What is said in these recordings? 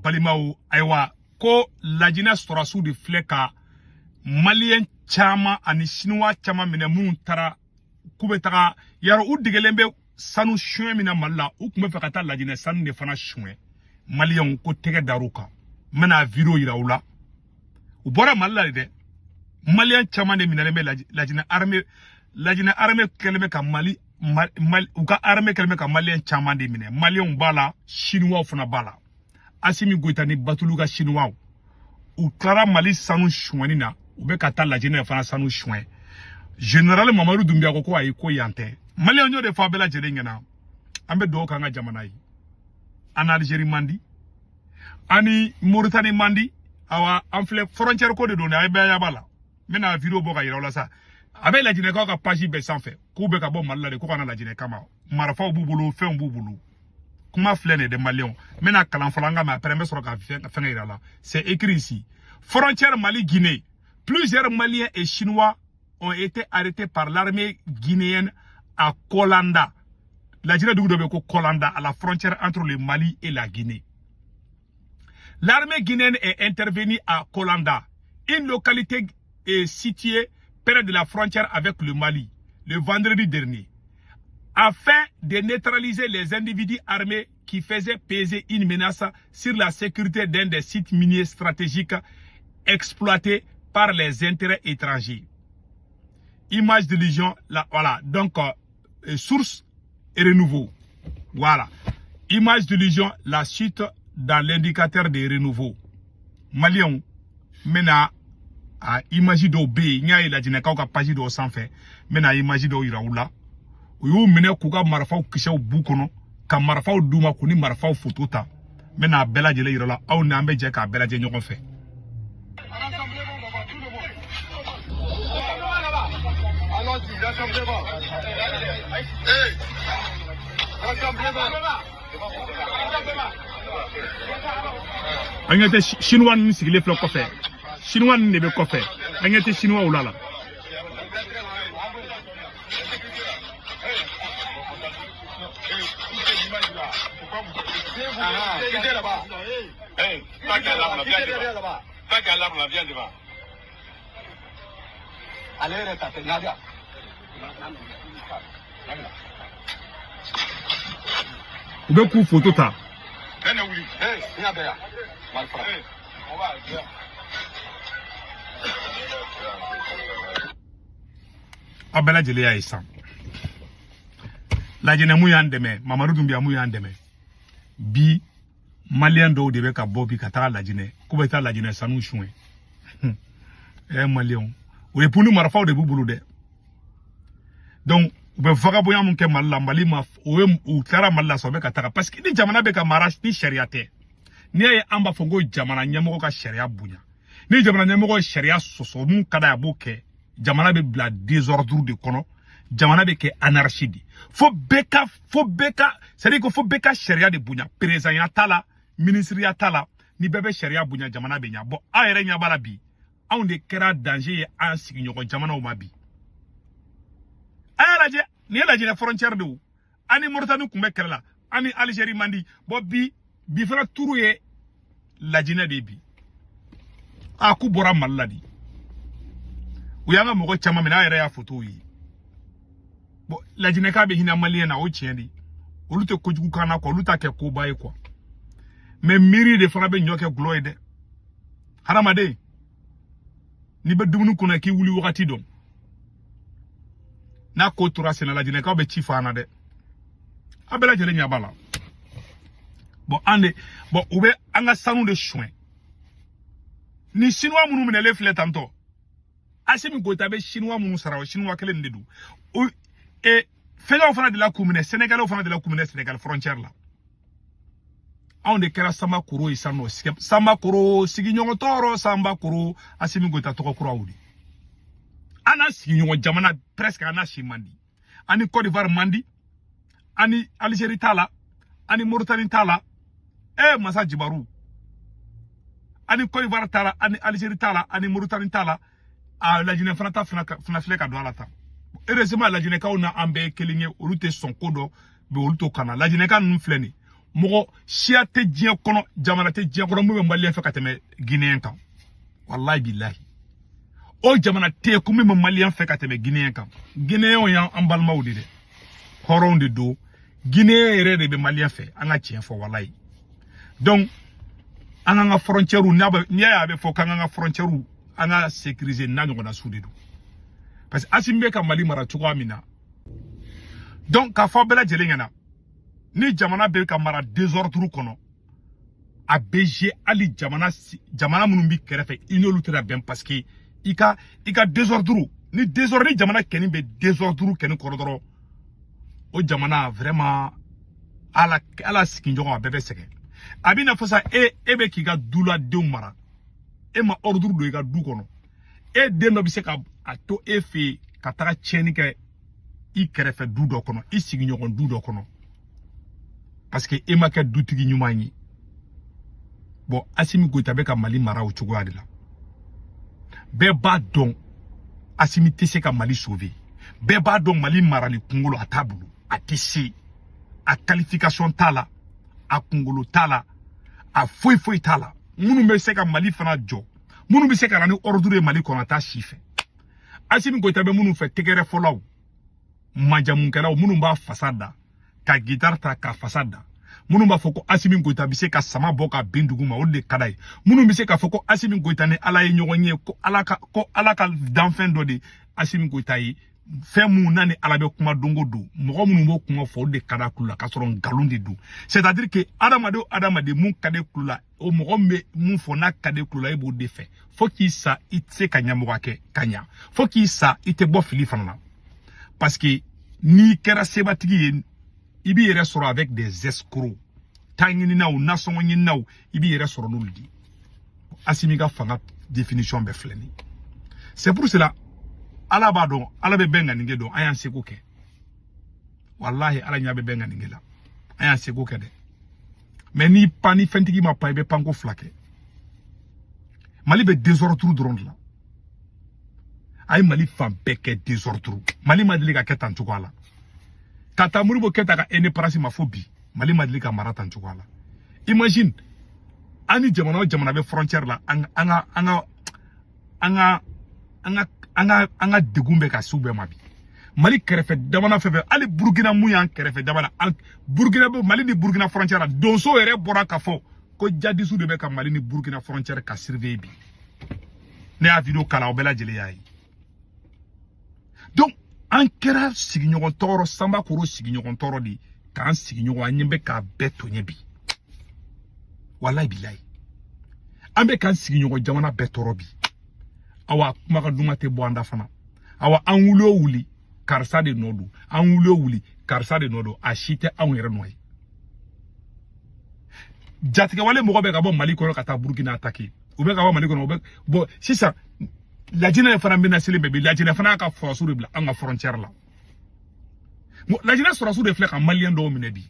Balimaw, ayiwa ko Lajinɛ sɔrɔsiw de filɛ ka maliyɛn caman ani sinuwa caman minɛ minnu taara k'u bɛ taga yarɔ u degelen bɛ sanu suɲɛ min na Mali la, u tun bɛ fɛ ka taa Lajinɛ sanu de fana suɲɛ. Maliyɛnw ko tɛgɛ dar'u kan. N bɛna video yira u la. U bɔra Mali la de dɛ. Maliyɛn caman de minɛlen bɛ Lajinɛ armée, Lajinɛ armée kɛlen bɛ ka Mali, Mali, u ka armée kɛlen bɛ ka maliyɛn caman de minɛ. Maliyɛnw b'a la, sinuwaw fana b'a la. Asimi Goyita ni Batulu ka sinuwaw, u tilara Mali sanu suɲɛni na, u bɛ ka taa Lajinɛ fana sanu suɲɛ. Général Mamadu Doumbia ko ko ayi, ko yan tɛ. Maliyɛnw y'o de fɔ a bɛɛ lajɛlen ɲɛna. An bɛ dugawu k'an ka jamana ye. An Algérie man di, an ni Mauritanie man di. Awa an filɛ frontière ko de don dɛ, a bɛɛ ɲɛ b'a la. N bɛna video bɔ ka yira aw la sa. A bɛ Lajinɛkaw ka page bɛɛ sanfɛ k'u bɛ ka bɔ Mali la de, ko ka na Lajinɛ kama. Marifaw b'u bolo, fɛnw b'u bolo. Kuma filɛ nin ye dɛ maliyɛnw. N bɛna kalan fɔlɔ an ka mɛn, après n bɛ sɔrɔ ka fɛn yira la. C'est écrit ici. Frontière Mali-Guinée. Plusieurs Maliens et Chinois ont été arrêtés par l'armée guinéenne à Kolanda. Lajinɛ dugu dɔ bɛ ko Kolanda, à la frontière entre le Mali et la Guinée. L'armée guinéenne est intervenue à Kolanda, une localité est située près de la frontière avec le Mali, le vendredi dernier, afin de neutraliser les individus armés qui faisaient peser une menace sur la sécurité d'un des sites miniers stratégiques exploités par les intérêts étrangers. Image de Légion, là, voilà, donc source et renouveau. Voilà. Image de Légion, la suite dans l'indicateur de renouveau. Maliens, mena a image dɔw bɛ yen, n y'a ye Lajinɛkaw ka page dɔw sanfɛ, n bɛna image dɔw yira u la. U y'u minɛ k'u ka marifaw kisɛw b'u kɔnɔ, ka marifaw d'u ma k'u ni marifaw foto ta. N bɛna a bɛɛ lajɛlen yira la, aw ni an bɛ jɛ k'a bɛɛ lajɛ ɲɔgɔn fɛ. Allons-y, rassemblement. Hey, rassemblement. An ɲɛ tɛ chinois ninnu sigilen filɛ kɔfɛ. Chinois ninnu de bɛ kɔfɛ. An ɲɛ tɛ chinois la la. Quittez là-bas. Hey, toi qui as l'arme là, viens devant. Là-bas. Toi qui as l'arme là, viens devant. Allez, reste, Nadia. U bɛ k'u foto ta. Viens, Ouli. Hey, viens derrière. Malfrat. Hey, on va, viens. Aw bɛɛ lajɛlen y'a ye sisan. Lajinɛ mun y'an dɛmɛ, Mamadu Doumbia mun y'an dɛmɛ. Bi maliyɛn dɔw de bɛ ka bɔ bi ka taga Lajinɛ, k'u bɛ taa Lajinɛ sanu suɲɛ. Maliyɛnw, o ye punu marifaw de b'u bolo dɛ. Donc u bɛ vagabond mun kɛ Mali la, Mali ma o ye u tilara Mali la sɔrɔ u bɛ ka taga, parce que ni jamana bɛ ka mara ni sariya tɛ. N'i y'a ye an b'a fɔ ko jamana ɲɛmɔgɔ ka sariya bonya, ni jamana ɲɛmɔgɔ ye sariya sɔsɔ, mun ka d'a ye a b'o kɛ, jamana bɛ bila désordre de kɔnɔ, jamana bɛ kɛ anarchie de. Fo bɛɛ ka, fo bɛɛ ka, c'est à dire que fo bɛɛ ka sariya de bonya. Présidentya t'a la, ministriya t'a la, ni bɛɛ bɛ sariya bonya, jamana bɛ ɲa. Bon, aw yɛrɛ ɲɛ b'a la bi, anw de kɛra danger ye an sigiɲɔgɔn jamanaw ma bi. A y'a lajɛ, nin ye Lajinɛ frontière de o. An ni Mauritanie tun bɛ kɛlɛ la, an ni Algérie man di. Bon, bi, bi fana turu ye Lajinɛ de ye bi. A k'u bɔra Mali la de. U y'an ka mɔgɔ caman minɛ, an yɛrɛ y'a photo ye. Bon, Lajinɛka bɛ hinɛ maliyɛn na, o tiɲɛ de. Olu tɛ kojugu kan na quoi, olu t'a kɛ koba ye quoi. Mais miiri de fana bɛ ɲɔ kɛ gulɔ ye dɛ. Hadamaden, n'i bɛ dumuni kunna k'i wuli wagati dɔn. N'a ko tora senna, Lajinɛkaw bɛ ci fɔ an na dɛ. A bɛɛ lajɛlen ɲɛ b'a la. Bon, an de, bon, u bɛ an ka sanu de suɲɛ. Ni chinois minnu minɛlen filɛ tantɔ, Asimi Goyita bɛ chinois minnu sara, o chinois kelen de don. O fɛngɛw fana de la k'u minɛ, Sénégalais fana de la k'u minɛ Sénégal frontière la. Anw de kɛra Samba Koro ye sisan nɔ. Samba Koro sigiɲɔgɔn tɔɔrɔ, Samba Koro, Asimi Goyita tɔgɔ kuraw de. An n'a sigiɲɔgɔn jamana presque an n'a si man di. An ni Côte d'Ivoire man di, an ni Algérie t'a la, an ni Mauritanie t'a la. Masa Jibaru. An ni Côte d'Ivoire t'a la, an ni Algérie t'a la, an ni Mauritanie t'a la. A Lajinɛ fana ta fana filɛ ka don a la tan. Heureusement Lajinɛkaw na an bɛɛ ye kelen ye, olu tɛ sɔn ko dɔ, mais olu t'o kana. Lajinɛka ninnu filɛ nin ye, Mɔgɔ siya tɛ diɲɛ kɔnɔ, jamana tɛ diɲɛ kɔnɔ mun bɛ maliyɛn fɛ ka tɛmɛ Guinéen kan. Walahi bilahi. O jamana tɛ yen ko min bɛ maliyɛn fɛ ka tɛmɛ Guinéen kan. Guinéenw y'an balimaw de dɛ. Hɔrɔnw de don. Guinéen yɛrɛ de bɛ maliyɛn fɛ. An ka tiɲɛ fɔ walahi. Donc an k'an ka frontière n'i y'a ye a bɛ fɔ k'an k'an ka frontière an ka sécuriser n'a ɲɔgɔnna su de don. Parce que Assimi bɛ ka Mali mara cogoya min na. Donc k'a fɔ bɛɛ lajɛlen ɲɛna, ni jamana bɛ ka mara désordre kɔnɔ, a bɛ jouer hali jamana jamana minnu b'i kɛrɛfɛ i n'olu tɛna bɛn, parce que i ka désordre ni désordre ni jamana kɛni bɛ désordre kɛni kɔrɔ dɔrɔn, o jamana vraiment ala ala sigiɲɔgɔn a bɛɛ bɛ sɛgɛn. A b'i n'a fɔ sa e bɛ k'i ka duladenw mara, e ma ordre don i ka du kɔnɔ, e den dɔ bɛ se ka a to e fɛ yen ka taga tiɲɛni kɛ i kɛrɛfɛ du dɔ kɔnɔ, i sigiɲɔgɔn du dɔ kɔnɔ, parce que e ma kɛ dutigi ɲuman ye. Bon, Assimi Goïta bɛ ka Mali mara o cogoya de la. Bɛɛ b'a dɔn Assimi tɛ se ka Mali sauver. Bɛɛ b'a dɔn Mali marali kunkolo a t'a bolo, a tɛ se, a qualification t'a la, a kunkolo t'a la, a foyi foyi t'a la. Minnu bɛ se ka Mali fana jɔ, minnu bɛ se ka na ni ordre ye Mali kɔnɔ, a t'a si fɛ. Assimi Goïta bɛ minnu fɛ, tɛgɛrɛfɔlaw, majamukɛlaw, minnu b'a fasa da ka guitare ta ka fasa da, minnu b'a fɔ ko Assimi Goïta bɛ se ka sama bɔ ka bin dugu ma, olu de ka d'a ye. Minnu bɛ se k'a fɔ ko Assimi Goïta ni Ala ye ɲɔgɔn ye, ko Ala ka danfɛn dɔ de Assimi Goïta ye, fɛn mun n'a ni Ala bɛ kuma don o don, mɔgɔ minnu b'o kuma fɔ, olu de ka d'a kulo la, k'a sɔrɔ nkalon de don. C'est à dire que adamaden o adamaden mun ka di kulo la, o mɔgɔ min bɛ mun fɔ n'a ka di kulo la, e b'o de fɛ. Fo k'i sa i tɛ se ka ɲɛmɔgɔ kɛ ka ɲa, fo k'i sa i tɛ bɔ fili fana na, parce que n'i kɛra sebatigi ye, i b'i yɛrɛ sɔrɔ avec des escrocs, taɲininaw, nasɔngɔ ɲininaw, i b'i yɛrɛ sɔrɔ n'olu de ye. Assimi ka fanga définition bɛɛ filɛ nin ye. C'est pour cela Ala b'a dɔn, Ala bɛ bɛn ŋaninge dɔn, an y'an seko kɛ. Walahi Ala ɲɛ bɛ bɛn ŋaninge la, an y'an seko kɛ dɛ. Mais n'i pan ni fɛntigi ma pan, i bɛ panko fila kɛ. Mali bɛ désordre dɔrɔn de la. A ye Mali fan bɛɛ kɛ désordre. Mali ma deli ka kɛ tan cogoya la. Ka taa Modibo Keyita ka indépendance ma fo bi, Mali ma deli ka mara tan cogoya la. Imagine, an ni jamana o jamana bɛ frontière la, an ka degun bɛ ka s'u bɛɛ ma bi. Mali kɛrɛfɛ jamana fɛn fɛn, hali Burukina mun y'an kɛrɛfɛ jamana, Burukina bɛ Mali ni Burukina frontière la, donso yɛrɛ bɔra k'a fɔ ko jadisiw de bɛ ka Mali ni Burukina frontière ka surveiller bi. Ne y'a vidéo kala, aw bɛɛ lajɛlen y'a ye. Donc an kɛra sigiɲɔgɔn tɔɔrɔ, sanba koro sigiɲɔgɔn tɔɔrɔ de k'an sigiɲɔgɔn, an ɲɛ bɛ k'a bɛɛ tɔɲɛ bi. Walahi bilahi, an bɛ k'an sigiɲɔgɔn jamana bɛɛ tɔɔrɔ bi. Awa kumakan duman tɛ bɔ an da fana. Awa an wuli o wuli, karisa de nɔ don, an wuli o wuli, karisa de nɔ don, a si tɛ anw yɛrɛ nɔ ye. Jatigɛwale mɔgɔ bɛ ka bɔ Mali kɔnɔ ka taa Burukina attaquer, u bɛ ka bɔ Mali kɔnɔ, u bɛ bɔn sisan. Lajinɛ fana bɛna seli bɛɛ bi, Lajinɛ fana y'a ka forasiw de bila an ka frontière la. Lajinɛ sɔrɔsiw de filɛ ka maliyɛn dɔw minɛ bi.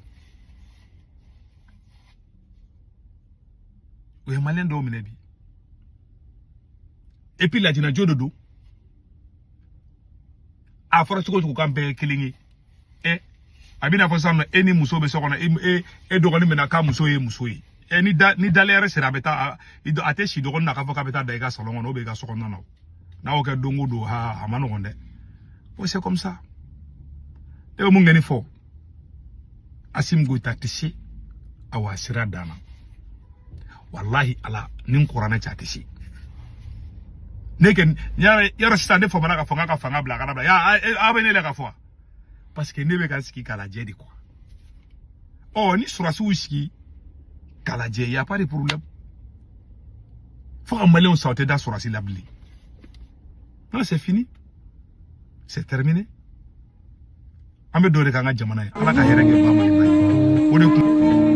O ye maliyɛn dɔw minɛ bi. Et puis Lajinɛ jo de don. A fɔra cogo o cogo k'an bɛɛ ye kelen ye. A bɛna fɔ sisan nɔ, e ni muso bɛ so kɔnɔ, e dɔgɔnin bɛna k'a muso ye muso ye. Ni dalen yɛrɛ sera, a bɛ taa, a tɛ si dɔgɔnin na k'a fɔ k'a bɛ taa da i ka salon kɔnɔ, ou bien i ka so kɔnɔna na. N'a y'o kɛ don o don, ha a ma nɔgɔn dɛ. Bon, c'est comme ça. Ne bɛ mun kɛ ni fɔ? Assimi Goïta tɛ se, awa a sira dan na. Walahi Ala, ni n kɔrɔ ne cɛ a tɛ se. Ne kɛ yɔrɔ sisan ne famana ka fɔ n k'a ka fanga bila, a kana bila. Ya aw bɛ ne la ka fɔ wa? Parce que ne bɛ ka sigi k'a lajɛ de quoi. Ɔ ni sɔrɔsiw sigi k'a lajɛ, y a pas de problème. Fo ka maliyɛnw sa, o tɛ da sɔrɔsi la bilen. Non, c'est fini. C'est terminé. An bɛ dɔ de k'an ka jamana ye. Ala ka hɛrɛ kɛ ba Maliba ye. O de kun.